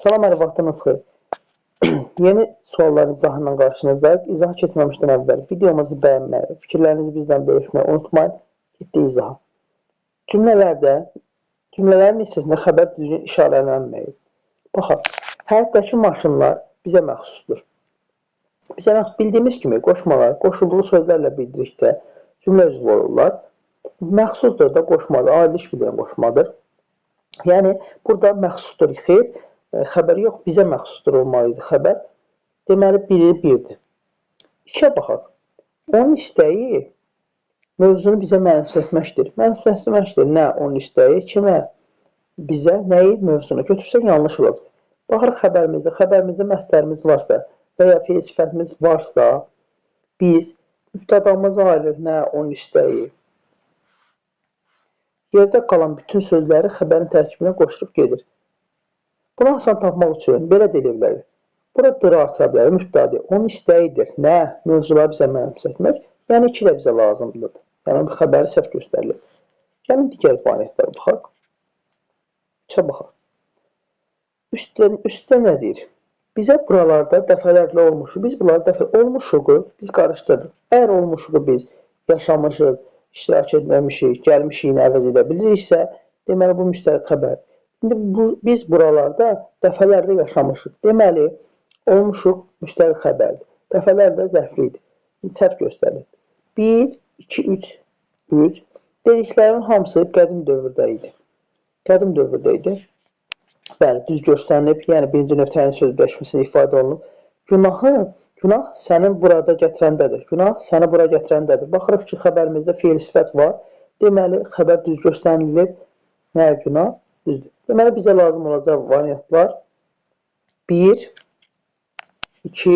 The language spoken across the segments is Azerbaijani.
Salam, hər vaxtınız xeyir. Yeni sualların izahından qarşınızdayıq. İzaha keçməmişdən əvvəl videomuzu bəyənməyi, fikirlərinizi bizdən bölüşməyi unutmayın. Getdik izaha. Cümlələrdə, cümlələrin hissəsində xəbər düzgün işarələnməyib. Baxaq, həyətdəki maşınlar bizə məxsusdur. Bizə məxsus bildiyimiz kimi qoşmalar qoşulduğu sözlərlə birlikdə cümlə üzvü olurlar. Məxsusdur da qoşmadır, aidlik bildirən qoşmadır. Yəni, burada məxsusdur, xeyr, xəbər yox, bizə məxsusdur olmalı idi xəbər. Deməli, biri birdir. İkiyə baxaq. Onun istəyi mövzunu bizə mənimsətməkdir. Mənimsətməkdir. Nə onun istəyi? Kimə? Bizə nəyi? Mövzunu. Götürsək yanlış olacaq. Baxırıq xəbərimizdə. Xəbərimizdə məstərimiz varsa və ya feil sifətimiz varsa, biz mübtədamızı ayırır. Nə onun istəyi? Yerdə qalan bütün sözləri xəbərin tərkibinə qoşulub gedir. Bunu asan tapmaq üçün belə də eləyə bilərik. Bura dırı artıra bilərik, mübtədi. Onun istəyidir. Nə? Mövzuları bizə mənimsətmək. Yəni, iki də bizə lazımdır. Yəni, bu xəbəri səhv göstərilir. Gəlin digər variantlara baxaq. Üçə baxaq. Üstə nə deyir? Bizə buralarda dəfələrlə olmuşuq. Biz buralarda dəfə olmuşuqu biz qarışdırdıq. Əgər olmuşuqu biz yaşamışıq, iştirak etməmişik, gəlmişiyini əvəz edə biliriksə, deməli, bu müstəqil xəbərdir. İndi biz buralarda dəfələrlə yaşamışıq. Deməli, olmuşuq müstəqil xəbərdir. Dəfələrlə zərflidir. Səhv göstərir. 1, 2, 3, 3. Dediklərimin hamısı qədim dövrdə idi. Qədim dövrdə idi. Bəli, düz göstərilib. Yəni, birinci növ təyin söz birləşməsində ifadə olunub. Günah sənin burada gətirəndədir. Günah səni bura gətirəndədir. Baxırıq ki, xəbərimizdə feil sifət var. Deməli, xəbər düz göstərilib. Nə günah? Düzdür. Deməli, bizə lazım olacaq variantlar 1, 2,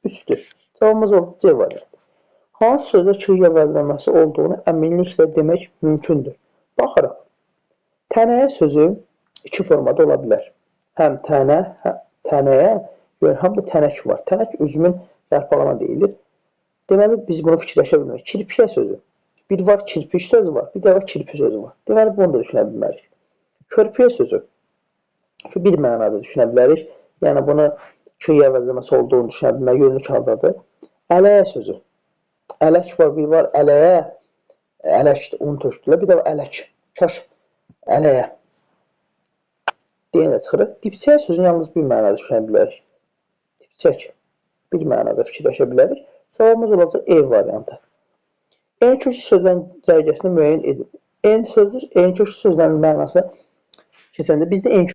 3-dür. Cavabımız oldu C variantı. Hansı sözdə kir əvəzləməsi olduğunu əminliklə demək mümkündür? Baxırıq. Tənəyə sözü iki formada ola bilər. Həm tənə, həm tənəyə, həm də tənək var. Tənək üzümün yarpağına deyilir. Deməli, biz bunu fikirləşə bilmərik. Kirpiyə sözü. Bir var kirpiş sözü var, bir də var kirpi sözü var. Deməli, bunu da düşünə bilmərik. Körpüyə sözü. Şu bir mənada düşünə bilərik. Yəni, bunu köy əvəzləməsi olduğunu düşünə bilmək yönlük haldadır. Ələyə sözü. Ələk var, bir var ələyə. Ələk, un tökdülər. Bir də var ələk. Kaş ələyə. Deyənə çıxırıq. Dipçək sözünü yalnız bir mənada düşünə bilərik. Dipçək. Bir mənada fikirləşə bilərik. Cavabımız olacaq E variantı. Eyni köklü sözlərin cərgəsini müəyyən edin. Eyni sözlər, eyni köklü sözlərin mənası keçəndə bizdə eyni